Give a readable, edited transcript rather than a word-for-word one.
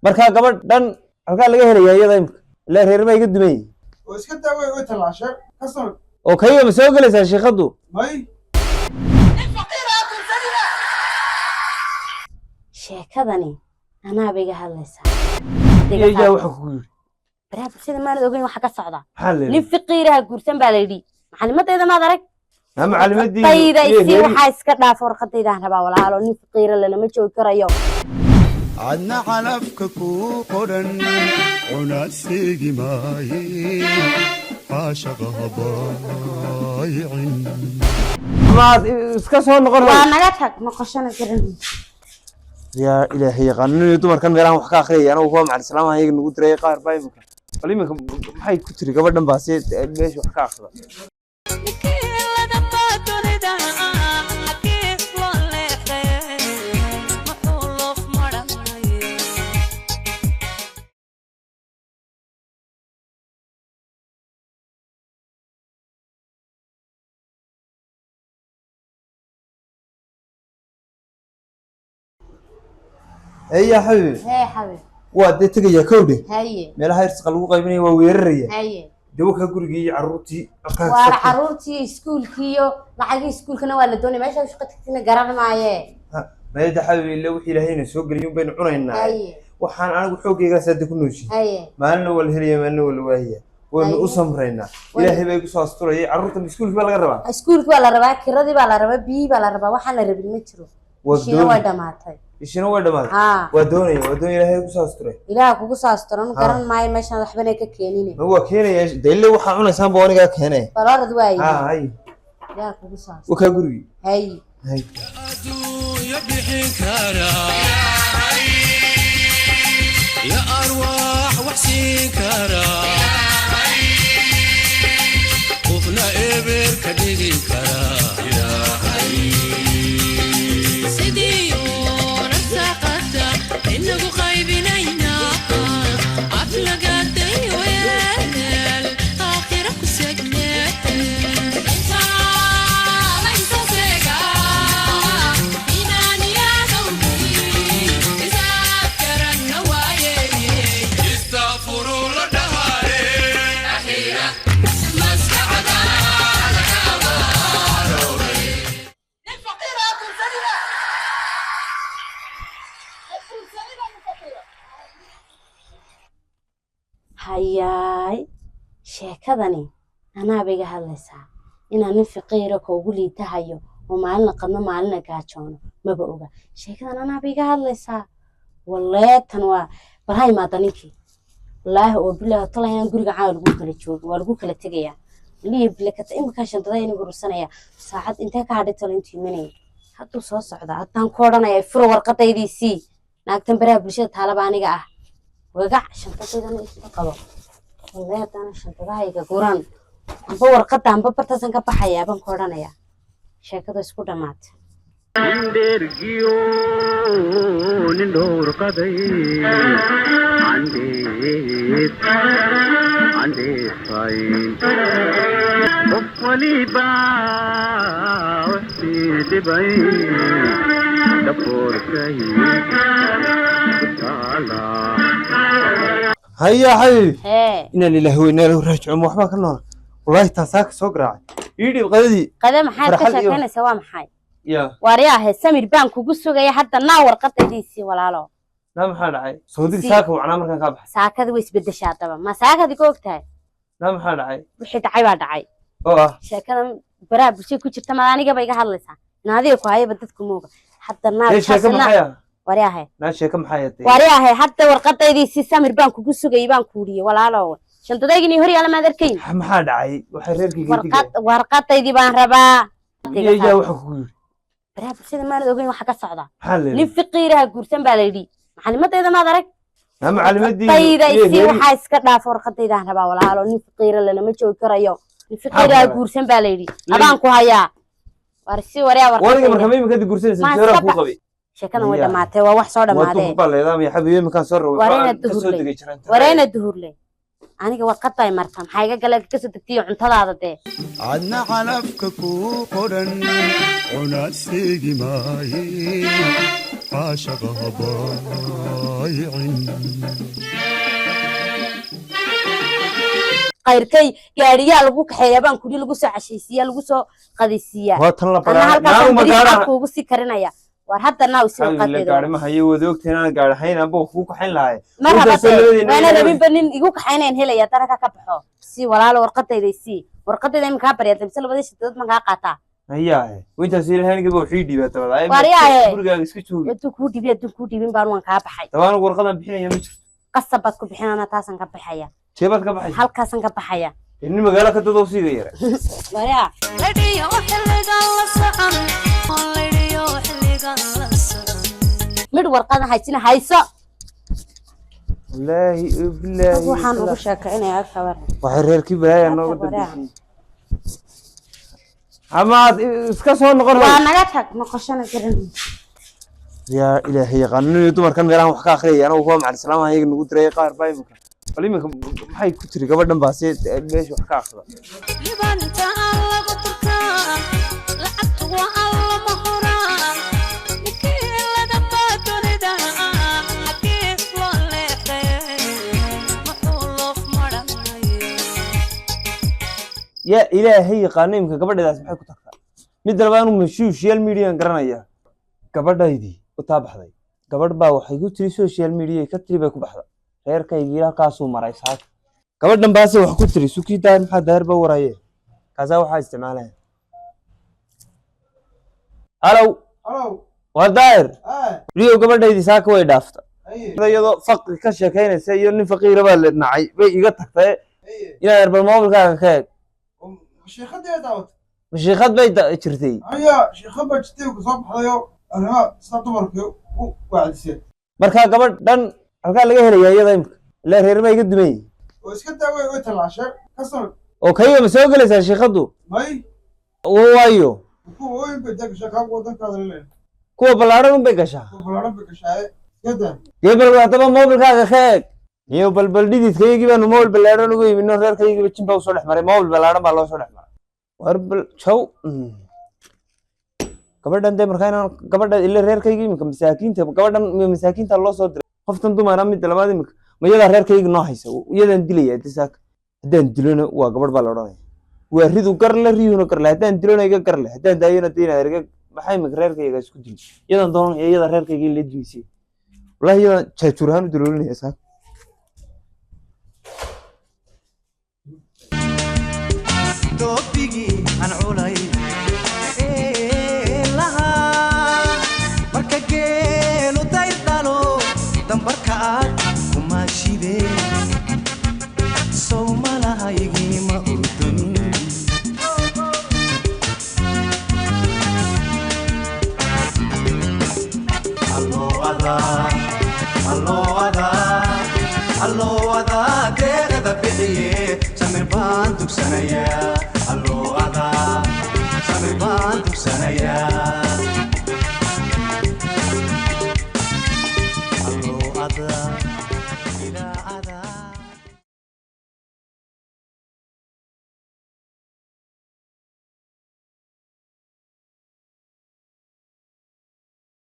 Markaa gabadh dhan halkaa laga helayaa iyada imika, ilaa reer baa iga dumay. Oo iska daa, way tallaashay ka samir. Oo kayga ma soo gelaysaa shiikhaddu? May. Sheekadani anaaba iga hadlaysaa. Iyo yaa waxa kugu yidhi? Baraha bulshada maanad ogeyn waxa ka socda? Maxaa la Nin yidhi? fiqiiraha guursan baa la yidhi. Macalimadayda maad arag? Maa macalimadii? Dayda isii, waxaa iska dhaaf, warqadaydaan rabaa walaalo. Nin fiqiira lalama joogi karayo. Cadna calafka kuu qoran cuna seegi maaye, caashaqa habaayicin. Maad iska soo noqon? Waa naga tag, noqoshana garan. Yaa Ilaahay yaqaan, iyo dumarkan meelahan wax ka akhriyaya, anagu kuwa macali salaamaha iyaga nagu diray qaar baa imika. Bal iminka maxay ku tiri gabadhan baa si meesha wax ka akhrida? Ey yaa xabiibi. Hee xabiib. Waa dee tegayaa kowdhe. Haye. Meelaha irsiqa lagu qaybinaya waa weeraraya. Haye. Dawo kaa gurigii iyo carruurtii halkaa Waana ka. Caruurtii iskuulkii iyo lacagii iskuulkana waa la doonaya. Meesha shaqo tagtina garan maaye. Mayada xabiibi, ille wixii Ilaahayna soo geliyun baynu cunaynaa. Haye. Waxaan anigu xooggaygaas hadda ku nooshiy. Haye. Maalina waa la helaya, maalina waa la waayaya, waynu u Haye. samraynaa. Ilaahay baa igu soo asturayay. Carruurta iskuulkii baa laga rabaa. Iskuulkii waa la rabaa, kiradii baa la rabaa, biyihii baa la rabaa, waxaan la rabin ma jiro. Waa Ishiina way doonay. dhamaatay. Ishina way dhamaatay. Haa. Waa doonaya, waa doonaya, Ilaahay igu soo asturay. Ilaah kugu soo asturan. Ha. Garan maayo meeshaan waxbana ka keenine. Ma waa keenaya de, ille waxaa cunaysaan ba anigaa keenaya. Balorad waaye. Ha hay. Ilaah kugu soo asturan. Waa kaa gurigii. Haye. Hay. Adduunyo bixin kara ya arwaax wax siin kara, qofna eber ka dhigi kara. Sidii uun arsaaqada inagu qaybinaynaa, aflagaday weel aakhira ku segne. Istaafuruu la dhahaaye. Hayaay, sheekadani anaaba iga hadlaysaa. Inaan nin fiqiira koogu liitahayo oo maalina qadno maalina gaajoono maba oga. Sheekadan anaaba iga hadlaysaa waleetan. Waa bal ha imaada ninkii, wallaahi oo bilaahi tala inaan guriga caawa lagu kala joogo, waa lagu kala tegayaa liyo bilakata. Imika shantada inagu urursanaya, saacad intee ka hadhay talo intuu imanaya? Hadduu soo socda haddaan ku odhanaya furo warqadaydii sii. Naagtan baraha bulshada taalaba aniga ah wagac shantadaydana iska qabo. Wallahi haddana shantadahayga guran amba warqadda amba bartaasan ka baxayaa baan ku odhanayaa. Sheekadu isku dhamaatay. Nin dhergiyo nin dhowrqaday candheed candheefayn, qof waliba wixii dhibay dhafoorkay taala. Haya xabiibi. Hee. Inaan Ilaahi weynaa lahu raajicuun, ma waxbaa ka noola? Wallaahi taasaa ka soo garaacay, ii dhiib qadadii. Qade maxaad ka Farxad iyo- sheekeynaysaa? Waa maxay? Ya. Waariyaahe, samir baan kugu sugaya hadda. Naa warqadaydiisii walaalo. Naa maxaa dhacay? Soodig. Si- Saaka wacnaa markaan kaa baxay. Saakada way isbedeshaa haddaba. Ma saakadii ka og tahay? Naa maxaa dhacay? Wixii dhacay baa dhacay. Oo ah? Sheekadan baraha bulshada ku jirta maad anigaba iga hadlaysaa? In adiga ku hayaba dadku mooga hadda naa. Dee sheeko maxay ah? Wariyaahe. Naa sheeko maxay ah dee? Wariyaahe, hadda warqadaydii si, samir baan kugu sugayay baan kuuriyey walaalo. Shantadaygini hor yaala maad arkayn? Maxaa dhacay? Waxay reerkayga Warqad, warqadaydii baan rabaa. iyo yaa waxa kugu yidhi? Baraha bulshada maanad ogeyn waxa ka socda? Maxaa la Nin yidhi? fiqiiraha guursan baa la yidhi. Macalimadayda maad arag? Maa macalimadii? Dayda iyo isii, reerihii- waxaa iska dhaaf, warqadaydaan rabaa walaalo. Nin fiqiira lalama joogi karayo. Nin fiqiiraha rabaa? guursan baa la yidhi. Adaan ku hayaa war si waryaa. Wariga Warqadayda. Marka ma imika guursanaysa? Ma Jeeraa iska kuu qabay. Sheekadan way Ya. dhamaatay, waa wax soo Waa dhamaadee. duhur baa leedaamaya xabiibi, iminkaan soo rabay. Wareena Waxaan ka soo duhurley. degay jiraan. Wareena duhurle, aniga warqaday marta maxaa iga gala kasoo degtiyo cuntadaada dee? Cadna calafka kuu qoran cuna seegi maaye. Caashaqa habaayicin. Qayrkay gaariyaa lagu kaxeeyaa baan kudhi, lagu soo cashaysiiyaa, lagu soo qadaysiiyaa. Waa tan la Ana baraa. halkaasaan bariis cad kuugu sii karinaya. War hadda naaw si Alhamdulillah. warqadeeda. Gaari ma hayo, wada ogtahay inaan gaari hayn, anba kugu kaxayn lahay. Ma Intaasoo rabate labadeena waana inay- rabinba nin igu kaxaynayn helaya daraka ka baxo. Si walaalo, warqadayda sii, warqadayda iminkaa barya damse labadii shirkadood man kaa qaataa. Hayaahe, intaas ilahay aniga wuxuu dhiibaa dabada. Waaryaahe. Gurigaaga iska joogi. Adduun kuu dhibi, adduun kuu dhiibin baan, waan kaa baxay. Dabaan warqadan bixinaya ma jirto. Qasab baad ku bixinana, taasaan ka baxaya. Jeebaad ka baxaysa? Halkaasaan ka baxaya. Nin magaalo ka dadoo siiga yara. Waryaa. Ladhiyo xilligan la socon, ladhiyo xilligan la socon. Midh warqadan haysina hayso. Wallaahi bilaahi. Waxaan ugu sheekaynayaa kabar. Waxay reerkii balaaya nooga dambeysay ama aad iska soo noqon. Waa naga tag, noqoshana garan. Yaa Ilaahay yaqaano, dumarkan meelahan wax ka akhriyaya anagu kuwa macalin islaamaha iyaga nagu diray. Qaar baa imika, bal iminka maxay ku tiri gabadhan baa si meesha wax ka akhrida? Libanta aan lagu turkaan, lacagtu waa alla ma huraan, ninkii lagama dunida xagiis loo leexday, muxuu loof maranaya? Yaa Ilaahay yaqaano, iminka gabadheedaas maxay ku tagtaa? Mid dalba anu social mediaan garanaya, gabadhaydii u taa baxday. Gabadh baa waxay ku tiri social media ka tiri bay ku baxda, reerkaygii halkaasuu maray saaka. Gabadhan baase wax ku tiri sukii Daahir, maxaa Daahir ba waraye? Kaasaa waxaa isticmaalaya. Halow. Halow. Waa Daahir. Ah. Riyow, gabadhaydii saaka way dhaafta. Haye. Iyadoo faqri ka sheekaynaysa iyo nin faqiira baa la nacay bay iga tagtay. Haye. Inaad erbal moobilkaaga ka eeg. Sheekhadeeda daawat. Mashiiqad bay jirtay. Haya, sheekha baa jirtay ku soo baxdayo arrimaha sida dumarka u wacdisay. Markaa gabadh dhan halkaa laga helayaa iyada imika, ilaa reer baa iga dumay. Oo iska daa, way tallaashay customer. Oo kayga ma soo gelaysaa shiikhaddu? May. Waayo. Kuwa ooyin bay daa gashaa, kaa wadankaada leeyahay. Kuwa ballaadhan unbay gashaa. Kuwa ballaaran bay gashaa, iska daa. Dee bal haddaba moobilkaaga ka eeg iyo balbal dhididkaygii baanu moobil ballaadhan uga yimino, reerkaygiiba jin baa usoo dhex maray, moobil ballaadhan baa loo soo dhex maray. War bal jaw gabadhan dee, markaa inaan gabadha ila reerkayga iminka masaakiinta, gabadhan masaakiinta loo soo diray, qoftan dumara. Midda labaad, iminka ma iyadaa reerkayga noo haysa? Iyadaan dilaya de saaka. Haddaan dilona waa gabadh baa la odhanaya, waa ridu gar le, riyuhuna gar le. Haddaan dilona iga gar le, haddaan daayona dee iga maxay? Iminka reerkayga isku dili, iyadaan doonanaya, iyada reerkayga la dumisay. Wallahi iyadaan jaajuur ahaan u daloolinaya saaka. Doobigii aan culay ee lahaa marka geelu dayr dhalo, dambarka aad kumaashide, sow malahaygii ma urdun. Alloo adaa deeqada bixiye, samir baan dugsanayaa.